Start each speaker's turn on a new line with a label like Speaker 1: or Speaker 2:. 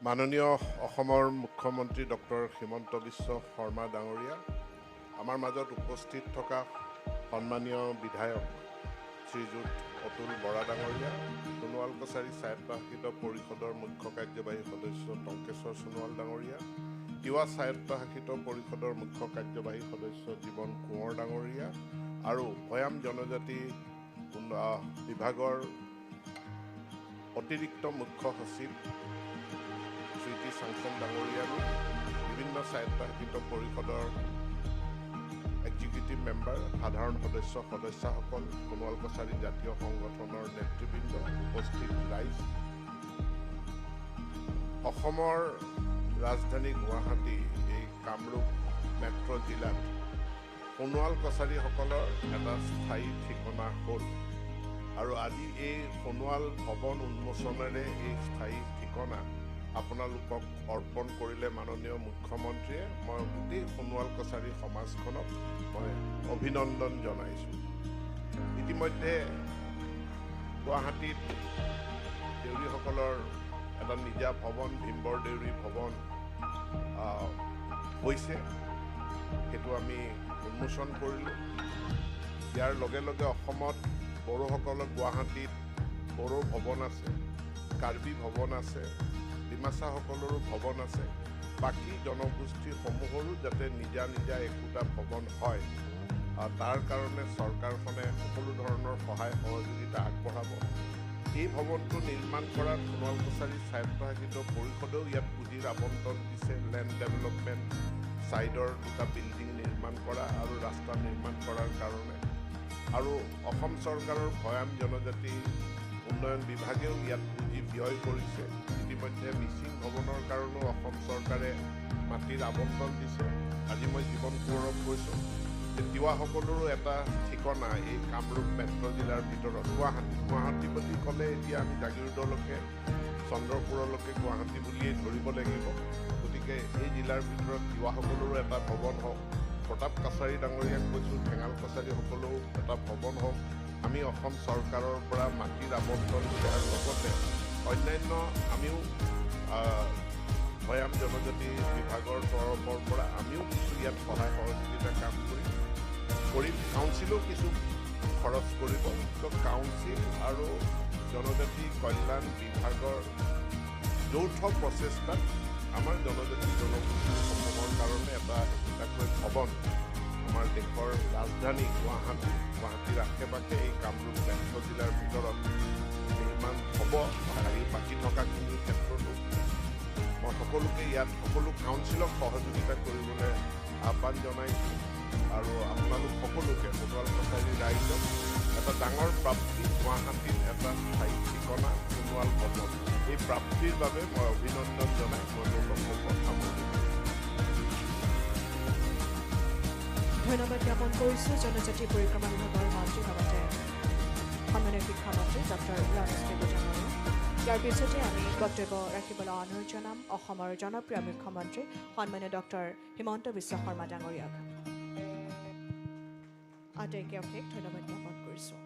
Speaker 1: মাননীয় অসমৰ মুখ্যমন্ত্ৰী ডক্টৰ হিমন্ত বিশ্ব শৰ্মা ডাঙৰীয়া, আমাৰ মাজত উপস্থিত থকা সন্মানীয় বিধায়ক শ্ৰীযুত অতুল বৰা ডাঙৰীয়া, সোণোৱাল কছাৰী স্বায়ত্তশাসিত পৰিষদৰ মুখ্য কাৰ্যবাহী সদস্য টংকেশ্বৰ সোণোৱাল ডাঙৰীয়া, তিৱা স্বায়ত্তশাসিত পৰিষদৰ মুখ্য কাৰ্যবাহী সদস্য জীৱন কোঁৱৰ ডাঙৰীয়া আৰু ভৈয়াম জনজাতি বিভাগৰ অতিৰিক্ত মুখ্য সচিব শ্ৰী চাংচন ডাঙৰীয়াৰো, বিভিন্ন স্বায়ত্তশাসিত পৰিষদৰ এক্সিকিউটিভ মেম্বাৰ, সাধাৰণ সদস্য সদস্যাসকল, সোণোৱাল কছাৰী জাতীয় সংগঠনৰ নেতৃবৃন্দ, উপস্থিত ৰাইজ, অসমৰ ৰাজধানী গুৱাহাটী এই কামৰূপ মেট্ৰ' জিলাত সোণোৱাল কছাৰীসকলৰ এটা স্থায়ী ঠিকনা হ'ল আৰু আজি এই সোণোৱাল ভৱন উন্মোচনেৰে এই স্থায়ী ঠিকনা আপোনালোকক অৰ্পণ কৰিলে মাননীয় মুখ্যমন্ত্ৰীয়ে। মই গোটেই সোণোৱাল কছাৰী সমাজখনক মই অভিনন্দন জনাইছোঁ। ইতিমধ্যে গুৱাহাটীত দেউৰীসকলৰ এটা নিজা ভৱন, ভীমবৰ দেউৰী ভৱন হৈছে, সেইটো আমি উন্মোচন কৰিলোঁ। ইয়াৰ লগে লগে অসমত বড়োসকলক গুৱাহাটীত বড়ো ভৱন আছে, কাৰ্বি ভৱন আছে, ডিমাচাসকলৰো ভৱন আছে, বাকী জনগোষ্ঠীসমূহৰো যাতে নিজা নিজা একোটা ভৱন হয় তাৰ কাৰণে চৰকাৰখনে সকলো ধৰণৰ সহায় সহযোগিতা আগবঢ়াব। এই ভৱনটো নিৰ্মাণ কৰাত সোণোৱাল কছাৰী স্বায়ত্তশাসিত পৰিষদেও ইয়াত পুঁজিৰ আবণ্টন দিছে। লেণ্ড ডেভেলপমেণ্ট ছাইডৰ দুটা বিল্ডিং নিৰ্মাণ কৰা আৰু ৰাস্তা নিৰ্মাণ কৰাৰ কাৰণে, আৰু অসম চৰকাৰৰ ভৈয়াম জনজাতি উন্নয়ন বিভাগেও ইয়াত পুঁজি ব্যয় কৰিছে। ইতিমধ্যে মিচিং ভৱনৰ কাৰণেও অসম চৰকাৰে মাটিৰ আবণ্টন দিছে। আজি মই জীৱন কোঁৱৰক কৈছোঁ যে তিৱাসকলৰো এটা ঠিকনা এই কামৰূপ মেট্ৰ' জিলাৰ ভিতৰত গুৱাহাটী। গুৱাহাটী বুলি ক'লে এতিয়া আমি জাগিৰোডলৈকে, চন্দ্ৰপুৰলৈকে গুৱাহাটী বুলিয়েই ধৰিব লাগিব। গতিকে এই জিলাৰ ভিতৰত তিৱাসকলৰো এটা ভৱন হওক, প্ৰতাপ কছাৰী ডাঙৰীয়াক কৈছোঁ ঠেঙাল কছাৰীসকলেও এটা ভৱন হওক। আমি অসম চৰকাৰৰ পৰা মাটিৰ আবণ্টন দিয়াৰ লগতে অন্যান্য আমিও ভৈয়াম জনজাতি বিভাগৰ তৰফৰ পৰা আমিও কিছু ইয়াত সহায় সহযোগিতা কাম কৰিম। কাউন্সিলেও কিছু খৰচ কৰিব। তো কাউন্সিল আৰু জনজাতি কল্যাণ বিভাগৰ যৌথ প্ৰচেষ্টাত আমাৰ জনজাতি জনগোষ্ঠীসমূহৰ কাৰণে এটা একোটাকৈ ভৱন আমাৰ দেশৰ ৰাজধানী গুৱাহাটী, গুৱাহাটীৰ আশে পাশে এই কামৰূপ মেট্ৰ' জিলাৰ ভিতৰত নিৰ্মাণ হ'ব। আৰু বাকী থকাখিনিৰ ক্ষেত্ৰতো মই সকলোকে ইয়াত সকলো কাউন্সিলক সহযোগিতা কৰিবলৈ আহ্বান জনাইছোঁ আৰু আপোনালোক সকলোকে সোণোৱাল কছাৰী ৰাইজক এটা ডাঙৰ প্ৰাপ্তি, গুৱাহাটীত এটা স্থায়ী ঠিকনা সোণোৱাল ভৱন, এই প্ৰাপ্তিৰ বাবে মই অভিনন্দন জনাই মই মোৰ বক্তব্য সামৰণি।
Speaker 2: ধন্যবাদ জ্ঞাপন কৰিছোঁ জনজাতি পৰিক্ৰমা বিভাগৰ মন্ত্ৰী লগতে সন্মানীয় শিক্ষামন্ত্ৰী ডক্টৰ ৰণোজ পেগু ডাঙৰীয়া। ইয়াৰ পিছতে আমি বক্তব্য ৰাখিবলৈ অনুৰোধ জনাম অসমৰ জনপ্ৰিয় মুখ্যমন্ত্ৰী সন্মানীয় ডক্টৰ হিমন্ত বিশ্ব শৰ্মা ডাঙৰীয়াক। আটাইকে অশেষ ধন্যবাদ জ্ঞাপন কৰিছোঁ।